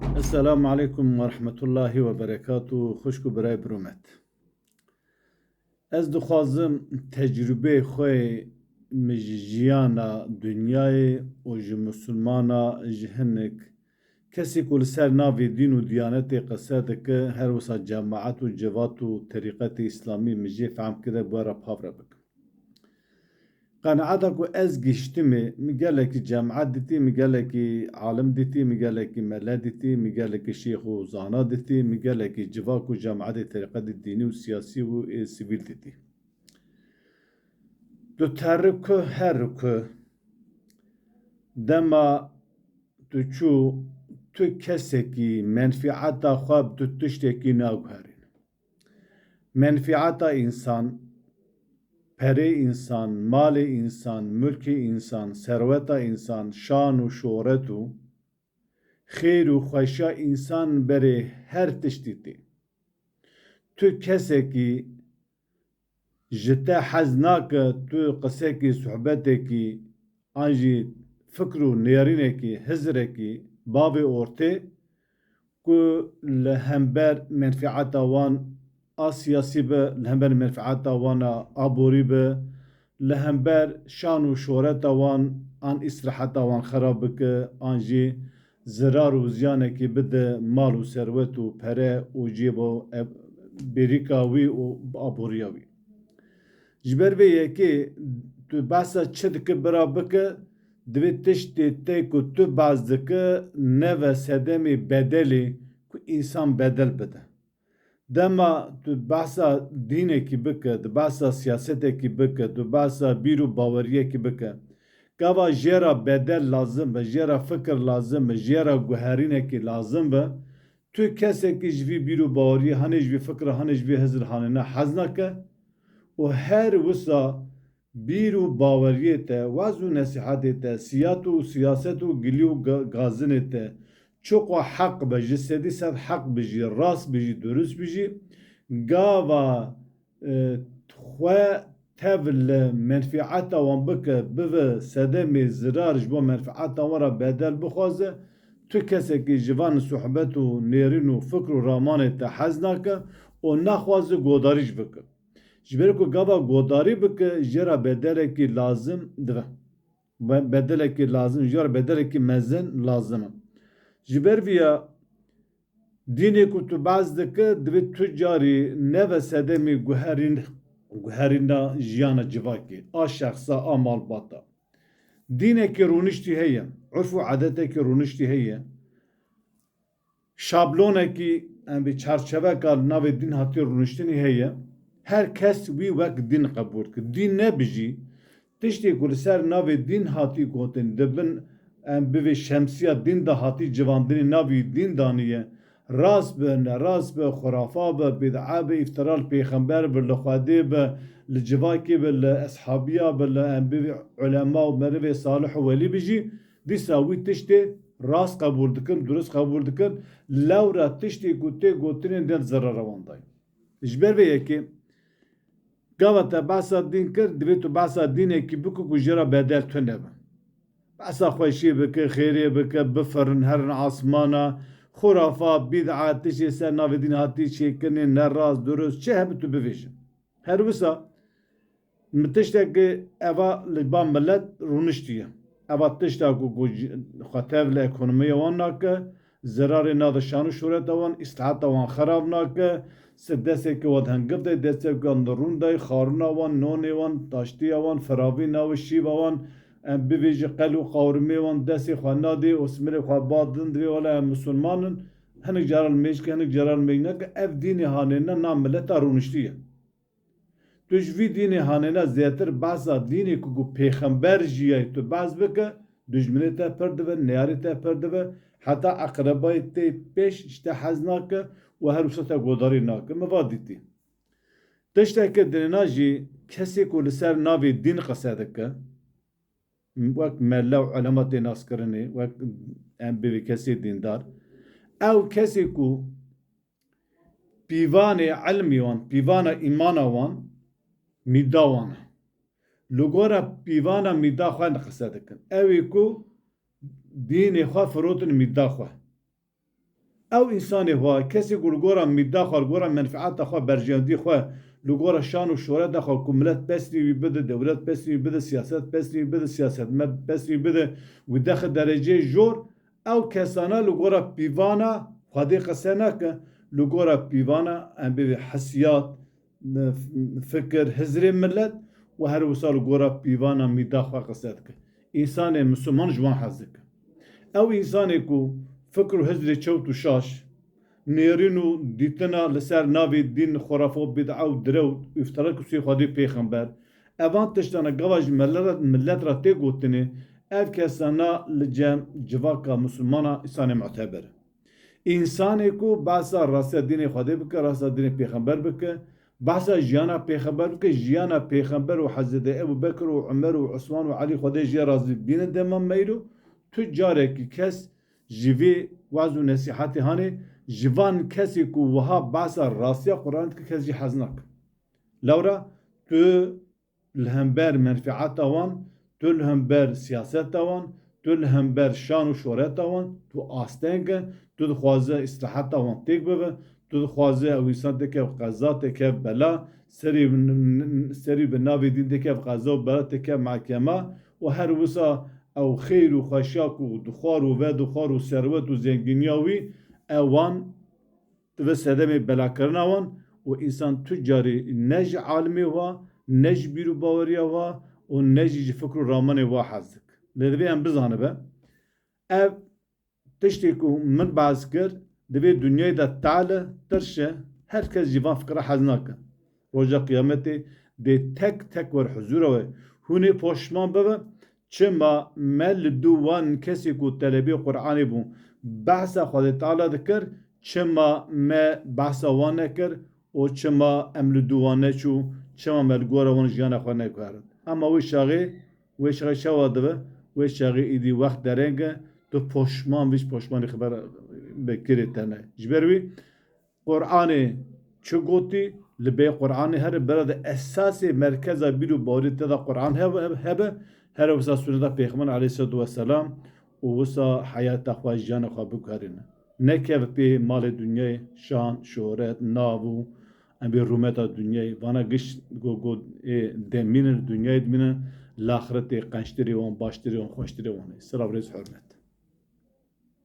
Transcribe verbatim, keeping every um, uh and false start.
Esselamu aleykum ve rahmetullahi ve berekatuhu. Xwişk û birayê birûmet. Ez dixwazim tecrûbeyê xwe yê min ji jiyana dinyayê û ji misilmana, ji hinek kesê ku li ser navê dîn û diyanetê qise dike, her wisa cemaet û civat û terîqetê îslamî min jê fehm kire, bi we re pav re bikim. Qenaeta ku ez gihiştime, min gelekî cemaet dîtî, min gelekî alim dîtî, min gelekî mele dîtî, min gelekî şêx û zana dîtî, min gelekî civa ku cemaetê terîqetê dînî û siyasî û ê sivîl dîtî. Tu terî ku her ku dema tu çû, tu kesekî menfîeta xwe bi tu tiştekî naguherîn. Menfîeta însan, perê însan, malê însan, mulkê însan, serweta însan, şan û şoret û xêr û xweşiya însan berê her tiştî tê. Tu kesekî ji te hez nake, tu qisekî, sohbetekî an jî fikr û nêrînekî, hizirekî bavê ortê ku li hember menfîeta wan a siyasî be, li hember menfîeta wan a aborî be, li hember şan û şoreta wan an îsraheta wan xerab bike, an jî zirar û ziyanekî bide mal û serwet û pere û cêba bêrîka wî û aboriya wî. Ji ber vê yekê tu behsa çi dike bira bike, divê tiştê te ku tu behs dike neve sedemê bedelê ku însan bedel bide. Dema tu behsa dînekî bike, tu behsa siyasetekî bike, tu behsa bîr û baweriyekî bike, gava jê re bedel lazim be, jê re fikir lazim be, jê re guherînekî lazim be, tu kesekî ji vî bîr û baweriyê, hanê ji vî fikra, hanê ji vî hizir hanêna hez nake û her wisa bîr û baweriyê te, wez û nesîhetê te, siyat û siyaset û gilî û ga-, gazinê te, çiqo heq be, ji sedî sed heq bijî, rast bijî, durust bijî, gava, e, xwe tev li menfîeta wan bike, bive sedemê zirar ji bo menfîeta wan re bedel bixwaze, tu kesekî ji van sohbet û nêrîn û fikr û ramanê te hez nake û naxwaze godarî jî bike. Ji ber ku gava godarî bike, jê re bedelekî lazim dibe. Be-, bedelekî lazim, jê re bedelekî mezin lazim e. Ji ber vî ya dînê ku tu behs dike, divê tu carî neve sedemî guherîn-, guherîna jiyana civakê, a şexsa, a malbata. Dînekî rûniştî heye, urf û edetekî rûniştî heye. Şablonekî, em bê çarçeveka li navê dîn hatî rûniştinî heye. Her kes wî wek dîn qebûl dike. Dîn nebijî, tiştê ku li ser navê dîn hatî gotin, di bin, em bivê şemsiya dîn de hatî civandinê, navî dîn daniye. Rast be, nerast be, xurafa be, bid'a be, îftira li pêxember be, li Xwedê be, li civakê be, li eshabiya be, li em bivê ulema û merivê salih û welî bijî, dîsa wî tiştê rast qebûl dikin, durust qebûl dikin. Lewra tiştê ku tê gotinên dên zerara wan dayî. Ji ber vê yekê gava te behsa dîn kir, divê tu behsa dînekî bikî ku jê re bedel tune be. Behsa xweşiyê bike, xêrê bike, bifirin, herin asmana, xurafa, bîd'a, tiştê ser navê dîn hatî çêkirinê, ne rast, durust, çi hebe tu bivêje. Her wisa, min tiştekî eva li ba milet rûniştiye. Eva tişta ku, ku ji-, xwe tev li ekonomiya wan nake, zerarê nade şan û şoreta wan, îslahata wan xerab nake, se destekê wan di hingiv de, destekê wan di rûn de, xarina wan, nonê wan, taştiya wan, firavîna wan, şîva wan, em bivêjî qel û qawrimê wan destê xwe nadê û smirê xwe badin divê wela em misilman in, hinek caran mêj ke, hinek caran mêj neke, ev dînê hanêne na mileta rûniştiye. Tu ji vî dînê hanêne zêtir behsa dînê ku, ku pêxember jiyayî tu behs bike, dijminê te pir dibe, neyarê te pir dibe, heta eqrebayê tê pêş ji te hez nake û her wisa te godarî nake. Min va dîtî. Tişteke dinêna jî kesê ku li ser navê dîn qise dike, wek mele û ulema tê naskirinê, wek em bivê kesê dîndar, ew kesê ku pîvanê ilmî wan, pîvana îmana wan, mîda wan e. Li gora pîvana mîda xwe qise dikin. Ew ê ku dînê xwe firotin mîda xwe. Ew însanê xwe, kesê ku li gora mîda xwe, li gora menfeeta xwe, berjewendî xwe, li gora şan û şoreta xwe ku milet pesnî wî bide, dewlet pesnî wî bide, siyaset pesnî wî bide, siyasetmed pesnî wî bide, wî dexe dereceyê jor, ew kesana li gora pîvana Xwedê qise nake, li gora pîvana em bê hesiyat, fikir, hizrê milet û her wisa li gora pîvana mîda xwe qise dike. Însanê misilman ji wan hez dike. Ew însanê ku fikr û hizrê çewt û şaş, nêrîn û dîtina li ser navê dîn, xurafe û bid'a û direw û îftira ku sê Xwedê pêxember, evan tiştana gava ji millet, millet re tê gotinê, ev kesana li cem civaka misilmana însanê muteber e. Însanê ku behsa rastiya dînê Xwedê bike, rastiya dînê pêxember bike, behsa jiyana pêxember bike, jiyana pêxember û Hezretê Ebu Bekir û Umer û Usman û Elî Xwedê jê razî bîne dema meylo, tu carekî kes ji vê waz û nesîhetê hanê, ji van kesê ku wiha behsa rastiya Quran dike, kes jî hez nake. Lewra tu li hember menfeeta wan, tu li hember siyaseta wan, tu li hember şan û şoreta wan, tu asteng e, tu dixwaze îslahata wan têk bibe, tu dixwaze ew însan têkev qeza, têkev bela, serî, serî bi navê dîn têkev qeza û bela, têkev mehkema û her wisa ew xêr û xweşiya ku dixwar û vedixwar û serwet û zengîniya wî, ewan dibe sedemê belakirina wan û însan tu carî ne ji alimê wa, ne ji bîr û baweriya wa û ne jî ji fikr û ramanê wa hez dik. Lê divê em bizanibe, ev tiştê ku min behs kir, di vê dinyayê de tal e, tirş e, her kes ji van fikra hez nake. Roja Qiyametê dê tek tek wer huzura we. Hûn ê poşman bibe, çima me li dû wan kesê ku telebê Qur'anê bûn, behsa Xwedê Teala dikir, çima me behsa wan nekir û çima em li dû wan neçû, çima me li gora wan jiyana xwe nekuherin. Ema wê çaxê, wê çaxê çawa dibe? Wê çaxê îdî wext dereng e, tu poşman vî ji poşmanê xeber bi kirê te ne. Ji ber wî Qur'anê çi gotî, li bê Qur'anê here bira de esasê merkeza bîr û bawerî te de Qur'an hebe, hebe, here wisa suneta Pêxember aleyhisselatu vesselam û wisa heyata xwe, jiyana xwe biguherîne. Nekeve pê malê dinyayê, şan, şohret, nav û em bê rûmeta dinyayê. Vana giş go, go, ê demînin, dinyayê dimînin, li axretê qençtirê wan, baştirê wan, xweştirê wan. Silav, rêz, hurmet.